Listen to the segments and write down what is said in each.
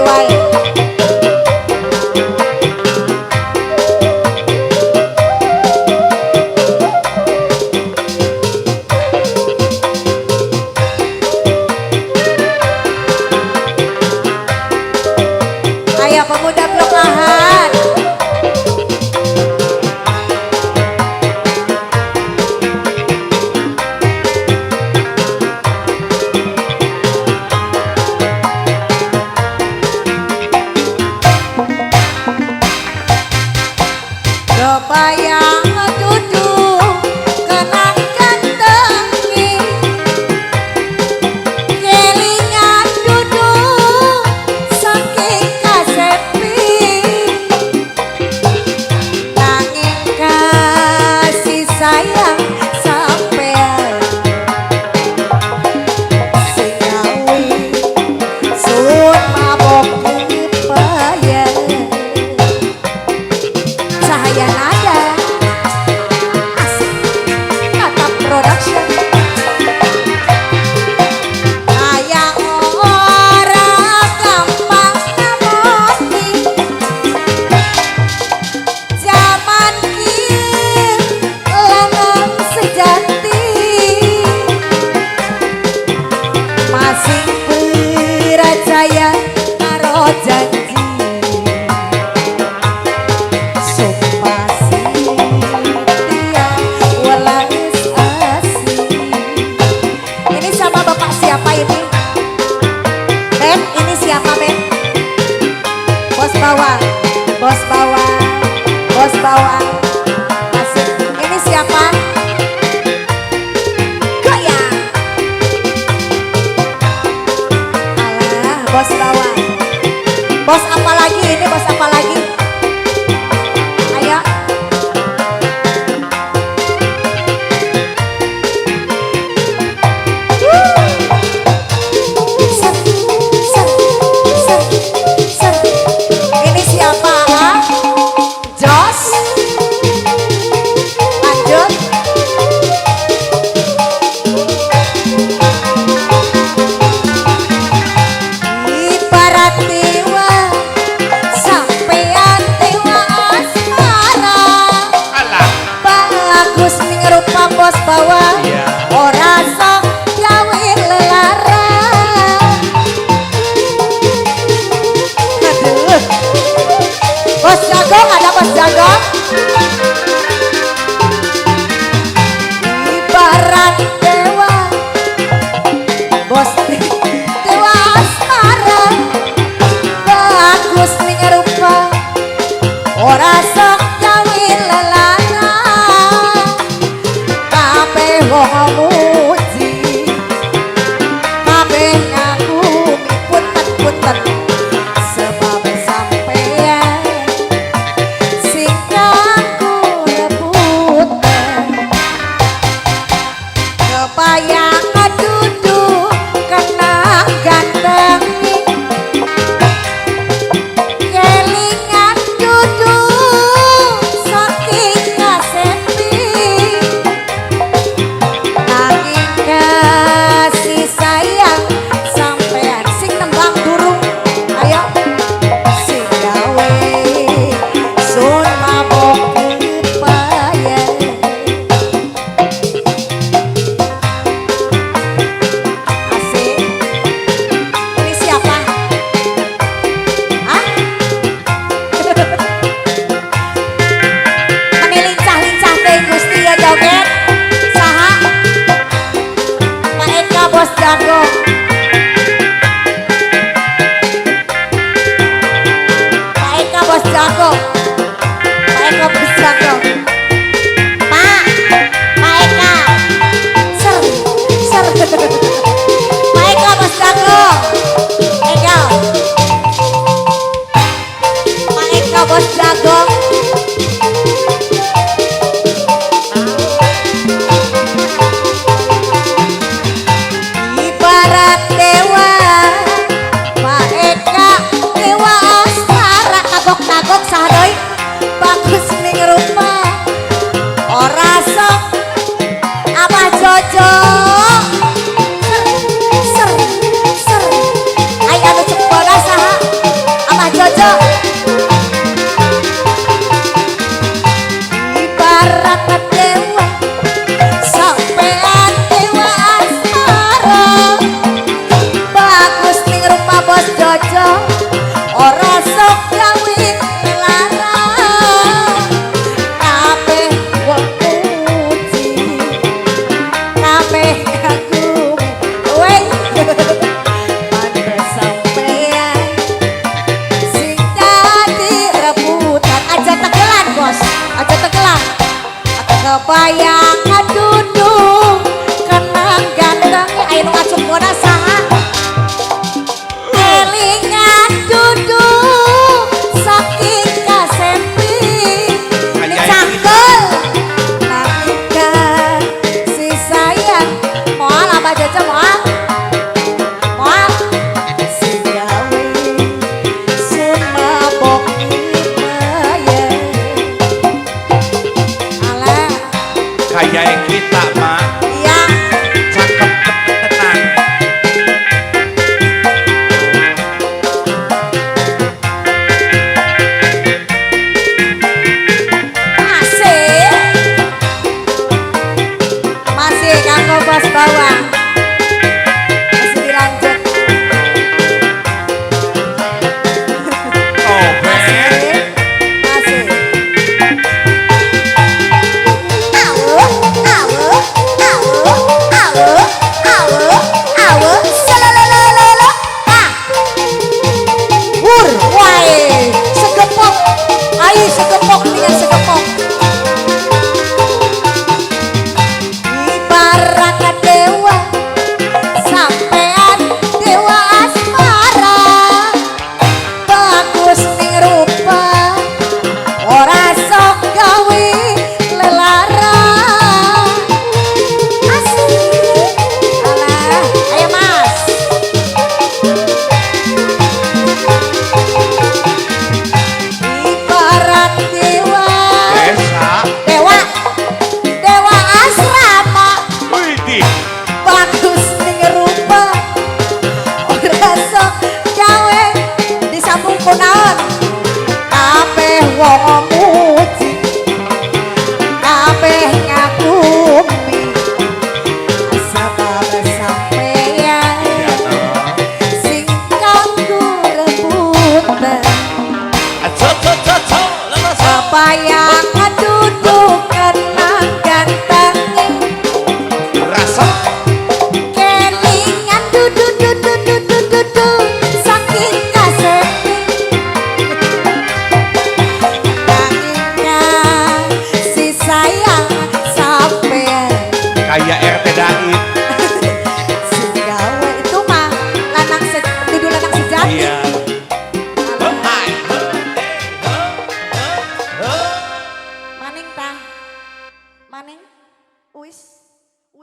wae. Ayo pemuda Blok Lahat. Kebayang duduk kenang gantengi, kelingan duduk saking kasepi, nanging kasih sayang sampean sing gawe sun mabok kebayang. Cahaya Nada asik Tatap Production. Kaya ora gampang ngamoti, jaman ki lanang sejati masih percaya karo janji. Sumpah setia welas asih. Ini sama bapak siapa ini? Beb, ini siapa Beb? Bos bawang, bos bawang, bos bawang. Asik. Ini siapa? Goyang. Alah, bos bawang. Bos apa lagi ini? Bos apa lagi? Ayo. Ser, ser, ser, ser. Ini siapa? Ah? Jos. Lanjut. Ibarat dewa sampean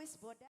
Wis bodas.